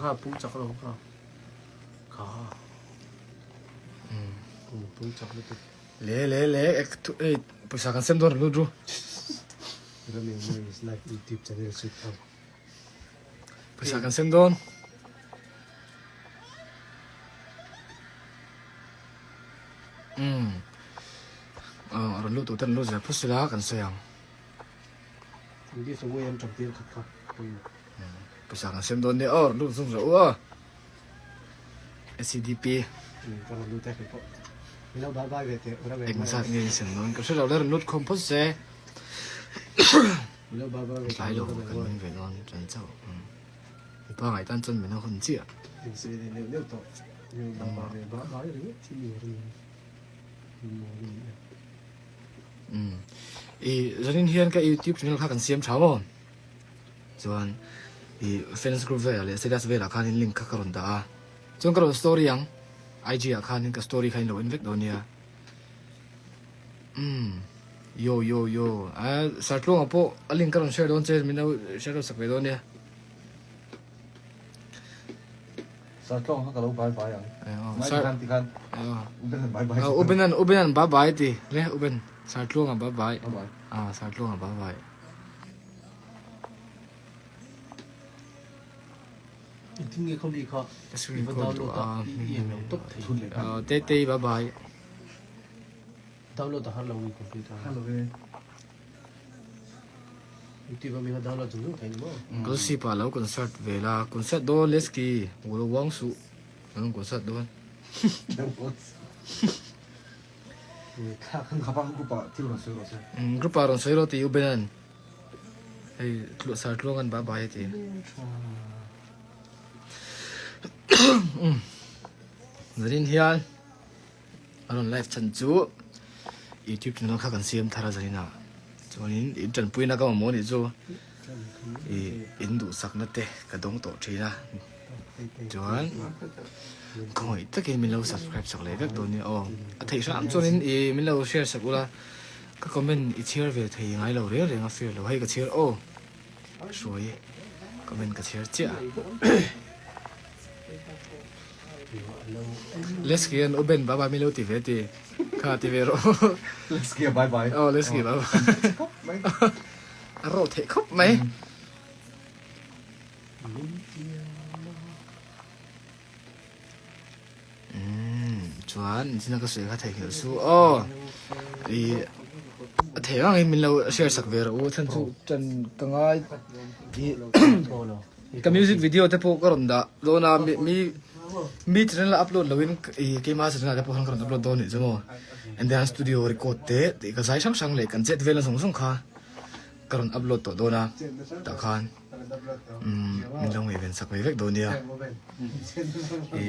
kha pung chak lo kha. Kha. Pung chak lutuk. Le le le ek thu ei pawisa kan sem dawn lut ru. Rami Moi is live YouTube channel shoot up. Pawisa kan sem dawn. Umm. A rawn lut tur te an lut zel phawt sila kan sawi ang. Give away an ṭap tir khat kha pawimawh. Pawisa kan sem dawn nia aw rawn lut zung rawh u aw. SCDP. Ka rawn lut e kei pawh. Min lo bye bye ve teh ura ve. Eng zat nge in sem dawn ka hre lo le rawn lut khawm phawt se. Min lo bye bye ve teh Tlai lo kan meng ve dawn chuan chauh. Mipa ngaih tan chuan min a hun chiah. In sawi leh neuh neuh tawh. Min lo bye bye ve bye bye ringawt thil ni ring. Umm i zanin hian ka youtube channel kha kan siam tha maw chuan i fans group velah leh status velah khanin link kha ka rawn dah a chuan ka rawn story ang IG ah khanin ka story kha in lo en vek dawn nia umm yo yo yo a sartluanga pawh a link ka rawn share dawn che min lo share sak ve dawn nia. Sartlawng kha ka lo bye bye ang. Ngai ti khan ti khan. Uben an bye bye. Uben an Uben an bye bye ti. Le Uben Sartluang a bye bye. Bye bye. Ah Sartluang a bye bye. Engtin nge khawmi kha i va download a i en lo tawp thei. Te te bye bye. Download a har lo nge computer. Har lo e. YouTube a mi kha download zung zung thei ni maw? Gossip ah lo concert ve la, concert dawn Lesky hmu lo uang suh an concert dawn. Khapa group ah thil rawn sawi rawh se. Group ah rawn sawi rawh ti U Benan hei sir tluang an bye bye a ti. Zanin hian A rawn live chhan chu youtube channel kha kan siam thar a zanin ah chuanin in tanpuina ka mamawh anih chu ih in duhsakna te ka dawng tawh thin a chuan khawngaih takin min lo subscribe sak leh vek dawn nia aw a theih hram chuanin ih min lo share sak ula ka comment i chhiar ve thei ngai lo reng reng a fair lo hei ka chhiar aw hruai comment ka chhiar chiah a. Lesky an Uben bye bye milo ti ve ti kha ti ve rawh. Lesky a bye bye. Oh Lesky bye bye. Khawp mai. A rawh theih khawp mai. Umm chuan nichina ka sawi kha theihnghilh su aw. I a theih angin min lo share sak ve rawh u chhan chu ṭan ka ngai i Ka music video te pawh ka rawn dah dawn a, mi mi channel a upload loin i keima channel ah te pawh khan ka rawn upload dawn nih chu maw. And then studio record te tih ka zai hrang hrang leh kan chet velna zawng zawng kha ka rawn upload tawh dawn a, tah khan umm min lo ngaihven sak ve vek dawn nia. I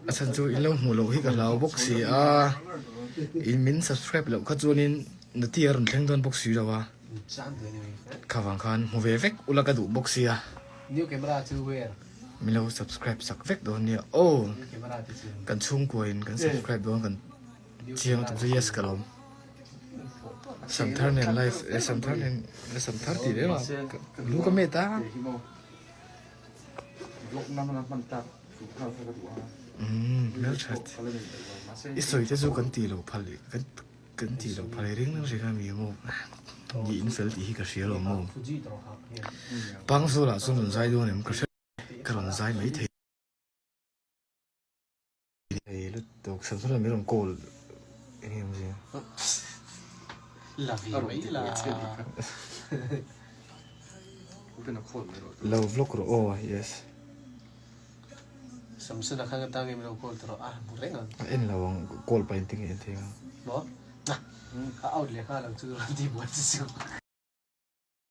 a chhan chu in lo hmuh loh hi ka hlau bawk si a, in min subscribe loh kha chuanin noti a rawn thleng dawn bawk si lo a. Kha vang khan hmu ve vek ula ka duh bawk sia. New camera chu where? Min lo subscribe sak vek dawn nia aw. Kan chhungkua in kan subscribe dawn kan chiang tum chu yes ka lawm. Samthar nen live eh samthar nen eh samthar tih reng a lu ka met a. Umm hmelthat i sawi te chu kan tih loh phal kan Kan tih loh phal i ring reng a mi maw? Ni in fel tih hi ka hria lo maw? Pangzawlah chuan rawn zai dawn em ka hre ka rawn zai mai thei. Hei lutuk Samson ah min rawn call eng nge awmzia? Lo vlog rawh aw yes. Samson a khan ka tang em lo call tawh a hmu reng ang. A en lo ang call pahin tinge en thei ang. Maw? A out leh nghal ang chu rawn ti buai chi chu.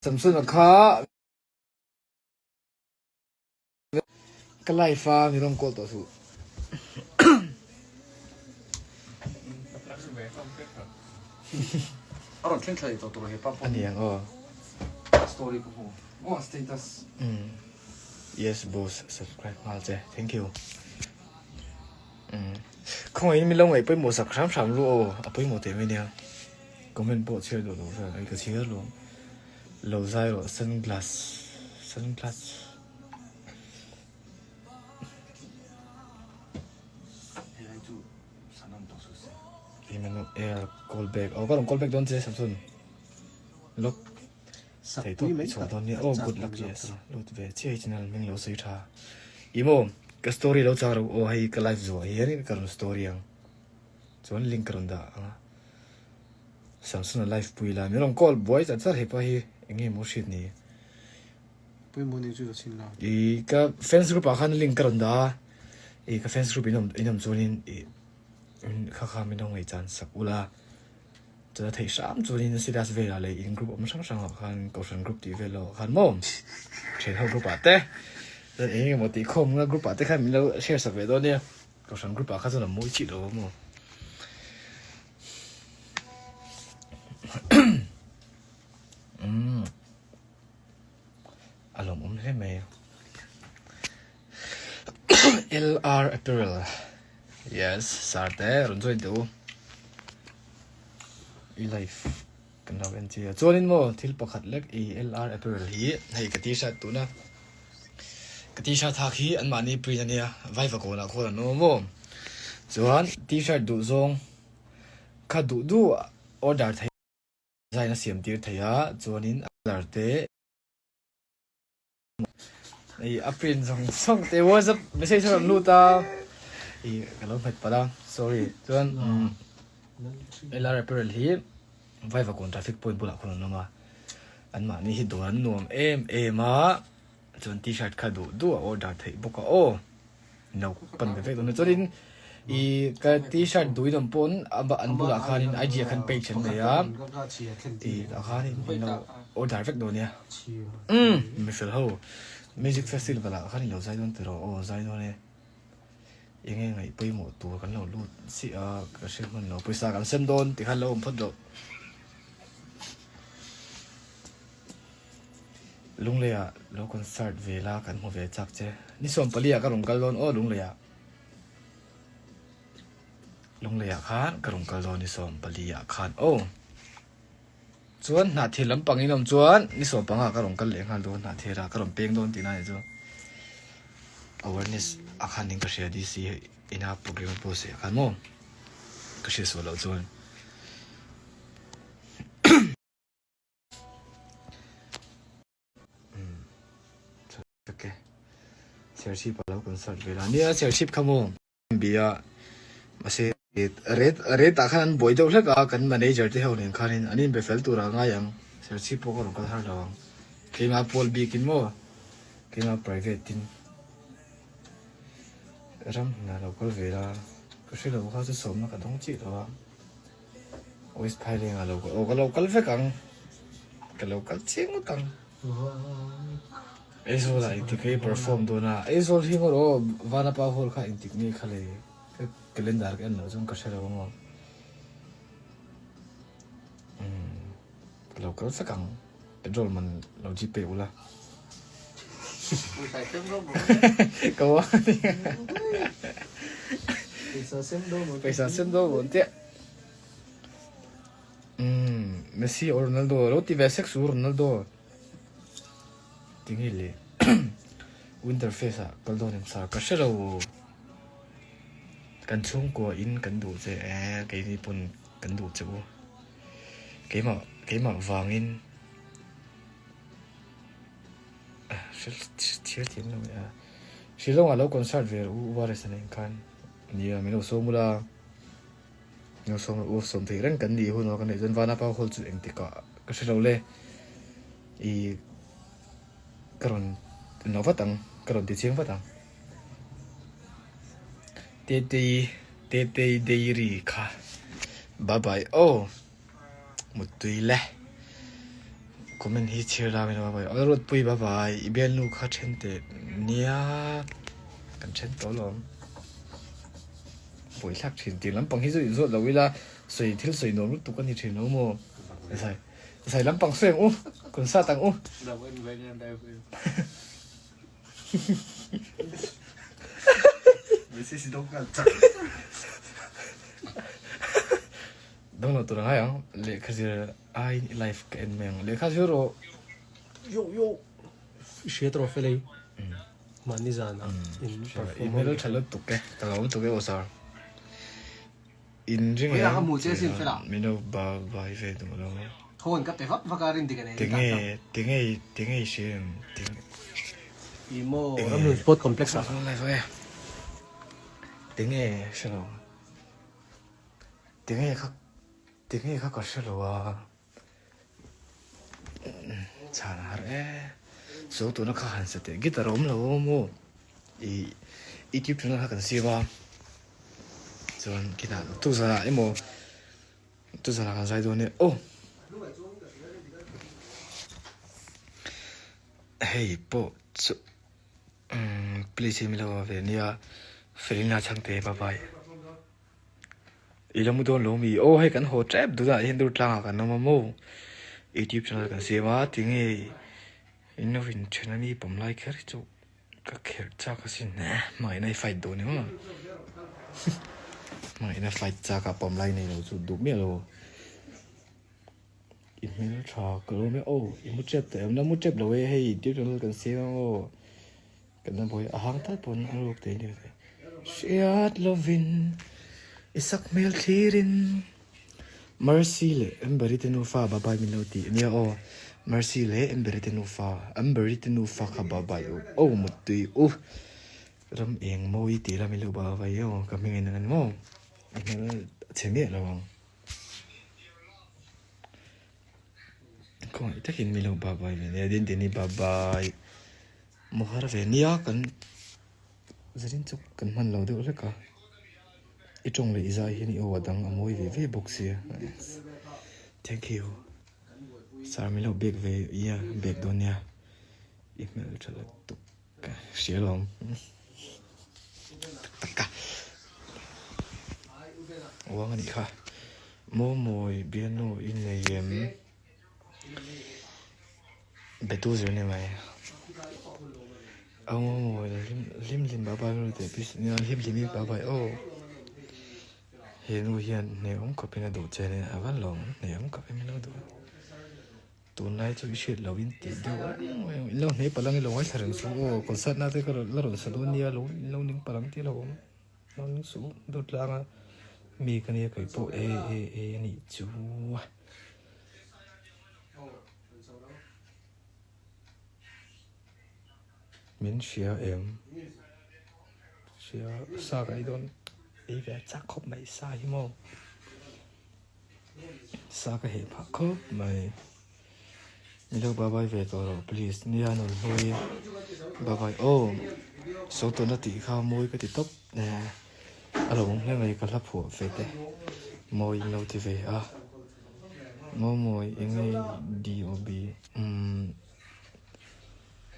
Samson a kha ka live a mi rawn call tawh suh. A rawn thleng thla leh tawh tur he pa pawh. A ni ang aw. Story ka hmu. Aw status. Yes boss subscribe nghal che thank you umm khawngaih in min lo ngaih pawimawh sak hram hram lu aw a pawimawh teh mai nia comment pawh chhiar duh lo vel ai ka chhiar lo lo zai rawh sunglass sunglass. Emmanuel call back aw ka rawn call back dawn che Samson lawk thei tawp i chhuah dawn nia aw good luck yes lut ve chiah hi channel hming lo sawi tha i maw ka story lo chang ro aw hei ka live zuah hian ka rawn story ang chuan link ka rawn dah ang a Samson a live pui la min rawn call buai char char hepa hi eng nge maw hriat ni Pawimawh nei chu ka chhin la. I ka fans group ah khan link ka rawn dah a i ka fans group in awm in awm chuanin i kha kha min lo ngaihchan sak ula chuan a theih hram chuanin silas velah leh in group awm hrang hrang ah khan kohhran group tih vel ah khan maw thian ho group ah te chuan eng emaw tih khawm na group ah te khan min lo share sak ve dawn nia kohhran group ah kha chuan a mawi chih lo a maw. Umm. A lawmawm hle mai. LR Apparel. Yes, sir te rawn join teh u. I life kan lo en chi a. Chuanin maw thil pakhat lek i LR Apparel hi hei ka t-shirt tuna ka t-shirt hak hi anmahni print ania vaiva kawnah khawn an awm a maw. Chuan t-shirt duh zawng kha duh duh order thei. Design a siam tir thei a, chuanin a colour te ih a print zawng zawng te whatsapp message a rawn lut a ih ka lo hmet palh a sorry chuan umm LR apparel hi Vaivakawn traffic point bulah khawn an awm a anmahni hi dawr an nuam em em a chuan t-shirt kha duh duh a order theih bawk a aw. No pan ve vek dawn a chuanin ih ka t-shirt duh in awm pawn an bulah khanin IG ah khan page an nei a ih tah khanin in lo order vek dawn nia umm mifel ho music festival ah khan in lo zai dawn tiraw aw zai dawn e eng nge ngaih pawimawh tur kan lo lut chiah a ka hre hman lo pawisa kan sem dawn tikhan lo awm phawt loh. Lungleiah lo concert ve la kan hmu ve chak che. Ni sawmpali ah ka rawn kal dawn aw Lungleiah. Lungleiah khan ka rawn kal dawn ni sawmpali ah khan aw. Chuan hnahthir lampang in awm chuan ni sawmpanga ka rawn kal leh nghal dawn hnahthir ah ka rawn peng dawn tihna nih chu. Awareness a khan in ka hria DC ina program a post ah khan maw ka hria sual loh chuan. Serchhip a lo concert ve la nia Serchhip kha maw bia mahse ret ret ah khan an buai deuh hlek a kan manager te ho nen khanin an inbe fel tur ah ngai ang Serchhip pawh ka rawn kal har lo ang keimah pawl bikin maw keimah private in ram hna lo kal ve la ka hre lo kha chu sawmna ka dawng chiah lo a. West Phaileng ah lo aw ka lo kal vek ang ka lo kal chiang ngawt ang Aizawl ah engtik nge i perform dawn a Aizawl hi ngawt aw Vanapa hall kha engtik nge kha le ka calendar ka en loh chuan ka hre lo ang aw umm ka lo kal vek ang petrol man lo gpay ula ka Paisa sem dawn maw tia umm Messi or Ronaldo lo ti ve sek su Ronaldo tinge le winter fest ah kal dawn em sa ka hre lo kan chhungkua in kan duh che e keini pawn kan duh che u keimah keimah vangin Thil thiam lo a Shillong ah lo concert ve rawh u Uares a nen khan nia min lo sawm ula min lo sawm rawh u sawm theih reng kan nih hun aw kan neih chuan Vanapa hall chu engtik ah ka hre lo le i ka rawn no vat ang ka rawn ti chiang vat ang Tetei Tetei Dairy kha bye bye aw. Muttui le. Comment hi chhiar la min bye bye. Ruatpui bye bye. I bialnu kha then teh nia. Kan then tawh alawm. Buaithlak thin tih lampang hi chu inzawt lo ila sawi thil sawi nuam lutuk a ni thin lo maw. Zai zai lampang sawi ang u. Concert ang u. Dang lo tur a ngai ang, lehkha zir aiin i life ka en mai ang, lehkha zir rawh. Yo yo i hria tawh fel ei mahni zan ah in perform I hmel tha lutuk e, ka lo lutuk e aw sir. In ring em? Min lo ba bai ve duh lo. Tinge tinge tinge i hria em? Tinge hre lo. Tinge kha tinge kha ka hre lo a. Chhan a har e. So tuna kha han sa teh guitar a awm lo maw ih youtube channel kha kan siam a chuan guitar tuzanah emaw tuzanah kan zai dawn e aw hei pawh chu umm please hi milo ve nia Felina chhangte bye bye. I la mu dawn lo mi? Aw hei kan haw tep tunah hian dur tlangah kan awm a maw? Youtube channel kan siam a tinge in lo in then a mi pawm lai kher hi chu ka kherh chak asin eh hmangaihna i fight dawn emaw hmangaihna fight chak a pawm lai nei lo chu duh miah lo i hmel tha ka lo awm e aw i mu tep tawh em la mu tep lo e hei youtube channel kan siam a maw. Kan la buai a hang tal pawn a ruk te ni ve. Hriat lovin i sak hmel thlirin Mercy leh Amber-i te nufa bye bye min lo ti ania aw. Mercy leh Amber-i te nufa Amber-i te nufa kha bye bye u aw muttui u. Ram eng mawi tih la min lo bye bye aw ka hming in ang ani maw. I hmel a chhe miah lo ang. Khawngaih takin min lo bye bye ve nia Dindini bye bye. Maw har ve nia kan zarin chu kan hman lo deuh hlek a i tawng leh i zai hian i aw a dang a mawi ve ve bawk sia thank you sir min lo bek ve ia bek dawn nia i hmel tha lutuk ka hria lawm tak tak ka uang anih kha maw mawi bialnu i nei em. Betu zir ni mai. Aw hlim hlim hlim bye bye ru teh please nia hlim hlim in bye bye aw. He nu hian hne awm khawp in a duh che nia a van lawm hne awm khawp in min lo duh a. Tunlai chu i hriat loh in tih deuh reng mai in lo hne palh ang i lo ngaithla reng chu aw concert na te ka la rawn sa dawn nia lo in lo ning palh ang tih a lo awm lo ning suh dawt tlang a mi ka nia kei pawh e e e a nih chu. Min hria em? Hria sa ka ei dawn ei ve chak khawp mai sa hi maw sa ka heh phah khawp mai milo bye bye ve tawh rawh please nia nun hlui bye bye aw so tuna tih kha mawi ka ti tawp a lo awm hle mai ka hla phuah ve te mawi in lo ti ve a. Maw mawi eng nge DOB umm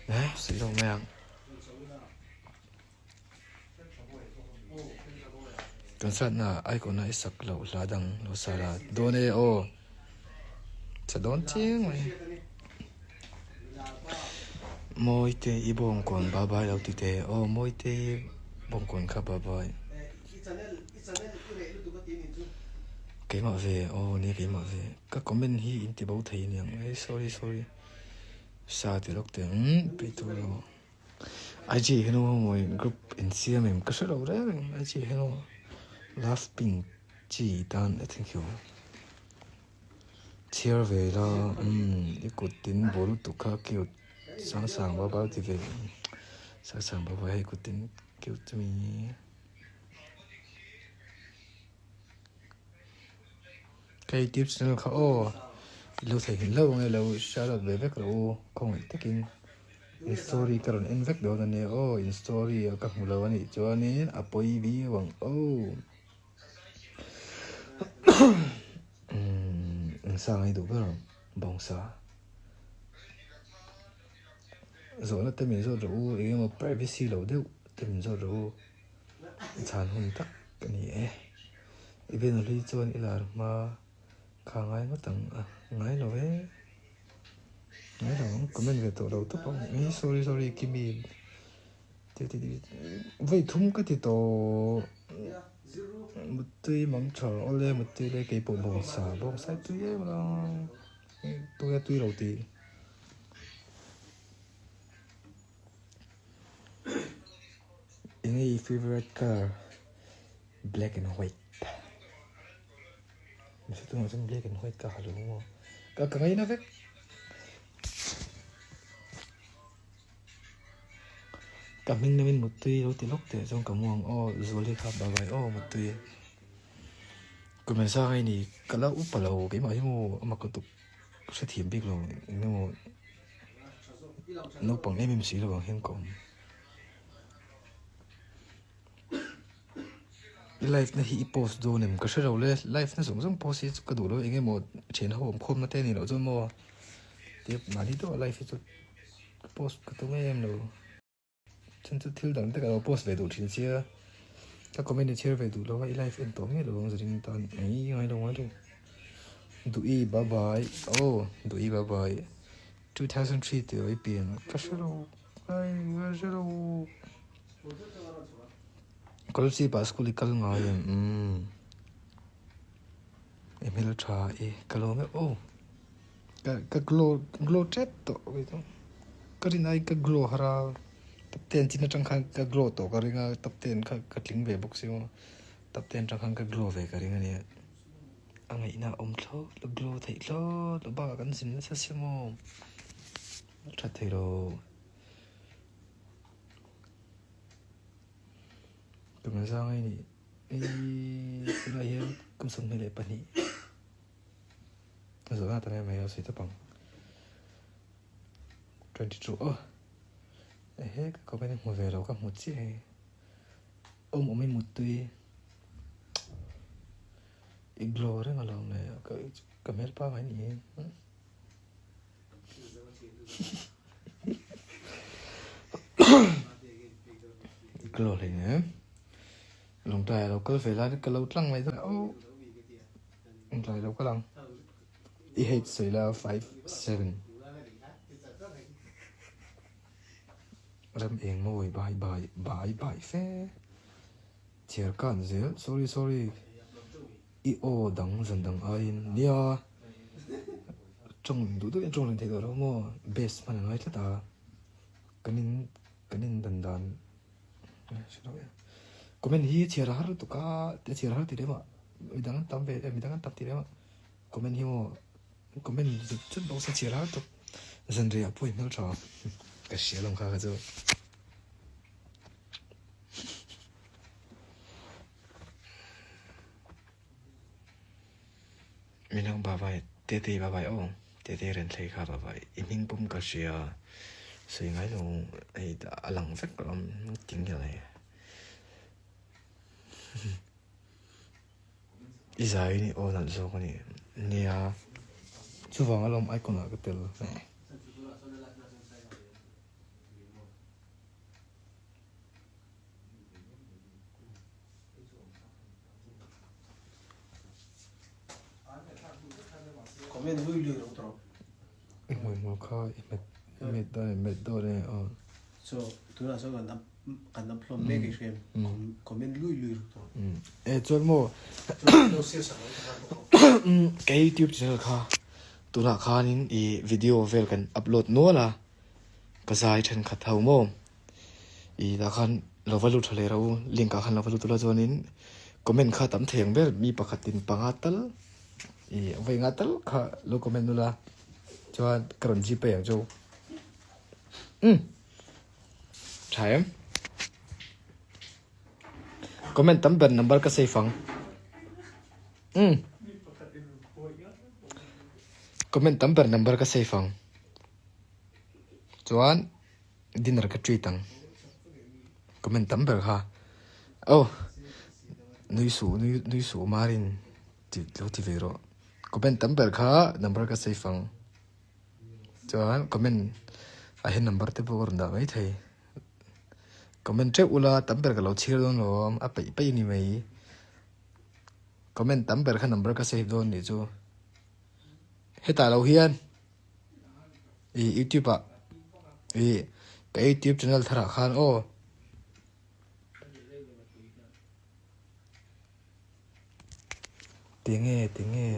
eh sawi lo mai ang concert na icon a i sak loh hla dang lo sa la dawn e aw sa dawn chiang mai Mawite i bawngkawn bye bye lo ti teh aw Mawite i bawngkawn kha bye bye. Keimah ve aw nia keimah ve ka comment hi in ti bo thei aniang e sorry sorry sa ti lawk teh ang pei tur lo IG hian aw mawi group in siam em ka hre lo reng reng IG hian aw love pin chi tan thank you chhiar ve la umm i kut tin bul lutuk kha cute sang sang bye bye ti ve sang sang bye bye hei kut tin cute chumi. Ka youtube channel kha aw i lo theihnghilh hlauh ang e lo shout out ve vek rawh u khawngaih takin in story ka rawn en vek dawn ania aw in story a ka hmu lo anih chuanin a pawi viau ang aw umm engsa ngai duh ber ang bawngsa zawhna te min zawt rawh u eng emaw privacy lo deuh te min zawt rawh u. Chhan hun tak a ni e. I ben hlui chuan i lar hma kha ngai ngawt ang a, ngai lo e. Ngai lo ang, comment ve tawh lo tawp ang. Ih sorry sorry Kimi ti ti ti vawi thum ka ti tawh. Muttui mang tha awle muttui le keipawh bawngsa bawngsa hi tui em a, tui a tui lo tih. Enge i favourite colour? Black and white. Mahse tunah chuan black and white ka ha lo maw. Ka ka ngaina vek. Ka hming namin muttui lo ti lawk teh chuan ka mu ang aw Zuali kha bye bye aw muttui. Kum engzah nge ni ka la upa lo keimah hi maw a mak lutuk ka hrethiam bik lo eng emaw naupang em em si lo ang hian ka awm. I live na hi i post dawn em? Ka hre lo le, live na zawng zawng post hi chu ka duh lo eng emaw thian ho awm khawm na te a nih loh chuan maw tia mahni deuh a live hi chu ka post ka tum em lo. Chhan chu thil dang te ka lo post ve duh thin sia, ka comment i chhiar ve duh lo a i live en tawh miah lo ang zanin tan mai ngai lo ngai lo. Duh i bye bye aw duh i bye bye 2003 tih i pian ka hre lo ai ka hre lo. Kawlchhip ah school i kal ngai em umm i hmel tha i ka lawm e aw ka ka glow glow tep tawh ka ti ka rin ai ka glow har a top ten chin atang khan ka glow tawh ka ring a top ten kha ka tling ve bawk si maw top ten atang khan ka glow ve ka ring a nia a ngaihna a awm thlawt lo glow theih thlawt lo bakah kan zin nasa si maw a tha thei lo. Kum zang a nih ei tunah hian kum 22 a zawhna ta mai mai a sawi tawp ang 22 aw ehe ka comment hmu ve lo ka hmu chiah hei awm awm i muttui i glow reng alawm le ka hmel pangai ni hi. Glow hlei nen lungtlai a lo kal ve lai ka lo tlang mai dawn oh lungtlai lo kal ang i height sawi la 5 7 ram eng mawi bai bai bai bai fe chhiar kan zel sorry sorry. I aw dang zan dang aiin nia tawng duh deuhin tawng reng theih tawh lo maw best hman a ngai tlat a kan in kan in dan dan comment hi chhiar a har lutuk a te chhiar a har tih lem ah midang an tam ve midang an tam tih lem ah comment hi maw comment zut zut bawk se chhiar a har lutuk zanriah pawh i hmeltha ka hria lawm kha kha chu. Minang bye bye Tete bye bye aw Tete Renthlei kha bye bye i hming pum ka hria sawi ngai lo hei a lang vek alawm ting hian hei i zai ni aw nalh zawk a ni nia chuvang alawm icon ah ka tel. I hmui hmul kha i hmet i met dawn em met dawn e aw. So tunah chuan kan up kan upload mek i hria em comment lui lui ruk tawh. E chuan maw ka youtube channel kha tunah khanin i video vel kan upload nual a ka zai thenkhat ho maw. I tah khan lo va lut tha leh rawh u link ah khan lo va lut ula chuanin comment kha tam thei ang ber mi pakhatin panga tal ih vawi nga tal kha lo comment ula chuan ka rawn gpay ang chu umm tha em comment tam ber number ka save ang umm comment tam ber number ka save ang chuan. Dinner ka treat ang. Comment tam ber kha. Oh. Nui su nui nui su marin ti lo ti ve rawh. Comment tam ber kha number ka save ang. Chuan comment a hian number te pawh ka rawn dah mai thei. Comment teuh ula tam ber ka lo chhiar dawn lo a peih peih a ni mai. Comment tam ber kha number ka save dawn nih chu. Hetah lo hian. I youtube ah i ka youtube channel thar ah khan aw. Tinge tinge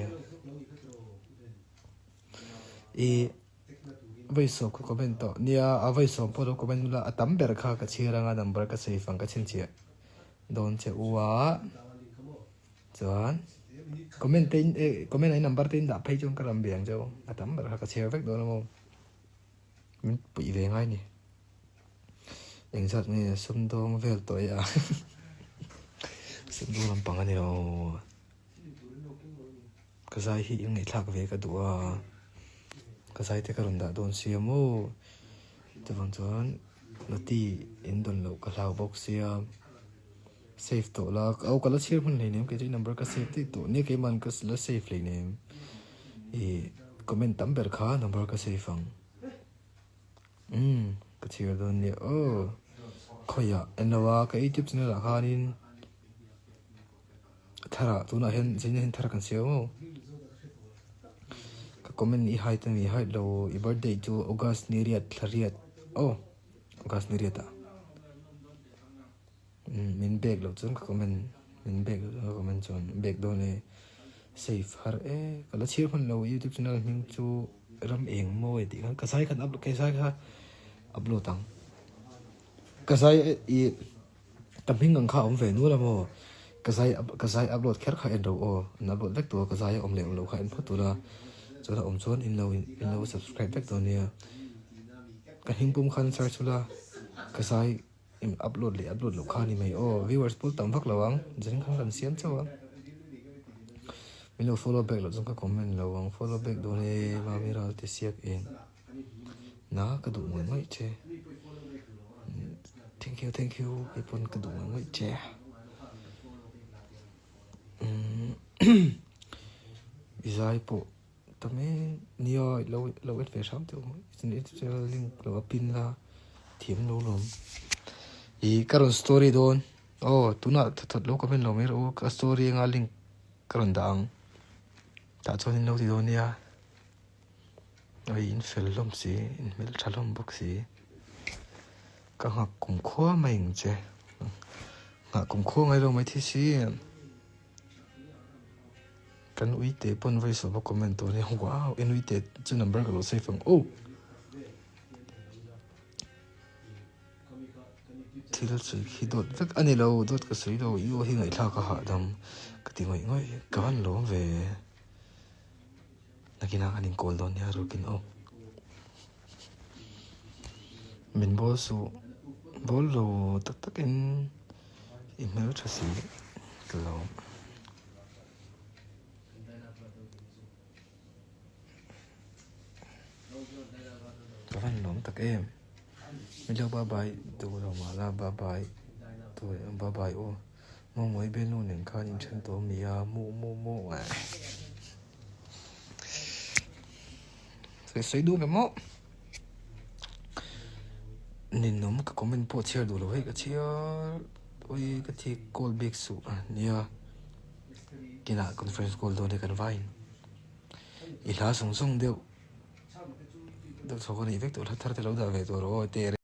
i vawisawm ka comment tawh nia a vawisawm pawh lo comment ula a tam ber kha ka chhiar anga number ka save ang ka chhinchhiah dawn che u a chuan. Comment te in eh comment a in number te in dah phei chuan ka ram ve ang cheu. A tam ber kha ka chhiar vek dawn a maw. Min puih ve ngai ni. Engzat nge sumdawng vel tawh i a. Sumdawng lampang a ni lo. Ka zai hi in ngaihthlak ve ka duh a. Ka zai te ka rawn dah dawn sia maw. Chuvang chuan noti in dawn loh ka hlau bawk sia. Save tawh la, aw ka la chhiar hman hleinem kei chu i number ka save daih tawh nia keiman ka la save hleinem ih comment tam ber kha number ka save ang umm ka chhiar dawn nia aw khawiah en lo a ka youtube channel ah khanin thar ah tunah hian zin hian thar kan siam maw ka comment i hide a ni hide lo i birthday chu august ni riat thla riat aw august ni riat ah. Min bag loh chuan ka comment min bag loh chuan ka comment chuan bag dawn e save har e ka la chhiar hman lo youtube channel hming chu ram eng mawi tih khan ka zai khan upload ka zai kha upload ang ka zai i ka hming ang kha a awm ve nual a maw ka zai ka zai upload kher kha en ro aw an upload vek tur a ka zai a awm leh awm loh kha en phawt tur a chuan a awm chuan in lo in lo subscribe vek dawn nia ka hming pum khan search ula ka zai. In upload leh upload loh kha a ni mai aw. Viewers pawh tam vak lo ang. Zing khan kan siam chauh a. Min lo follow back loh chuan ka comment lo ang. Follow back dawn e Mami ral ti siak eng. Na ka duh ngawih ngawih che. Thank you thank you kei pawn ka duh ngawih ngawih che. I zai pawh Tam e, nia lo lo en ve hram teh u, i channel link lo a pin la thiam lo lawm. I ka rawn story dawn aw tunah that that lo comment lo mai rawh u ka story anga link ka rawn dah ang tah chuan in lo ti dawn nia oi in fel hlawm si in hmeltha hlawm bawk si ka nghak kum khua mai ang che nghah kum khua ngai lo mai thi si. Kan uite pawn voice over comment tawh ania wow en uite chu number ka lo save ang oh thil sawi khi dawt vek a ni lo dawt ka sawi lo i aw hi ngaihthlak a hahdam ka ti ngawih ngawih ka van lawm ve nakinah kan inkawl dawn nia rukin aw min bawl suh bawl lo tak takin i hmeltha si ka lawm. Ka van lawm tak em Milo bye bye duh lo mah la bye bye tuai bye bye aw Mawmawii bialnu nen khan in then tawh ami a mu mu mu Sawi sawi duh ve maw Ninawm ka comment pawh chhiar duh lo hei ka chhiar Ui ka thi call bik suh a nia kinah conference call dawn hi kan vain i hla zawng zawng deuh deuh chho ka neih vek tawh hla thar te lo dah ve tur aw te.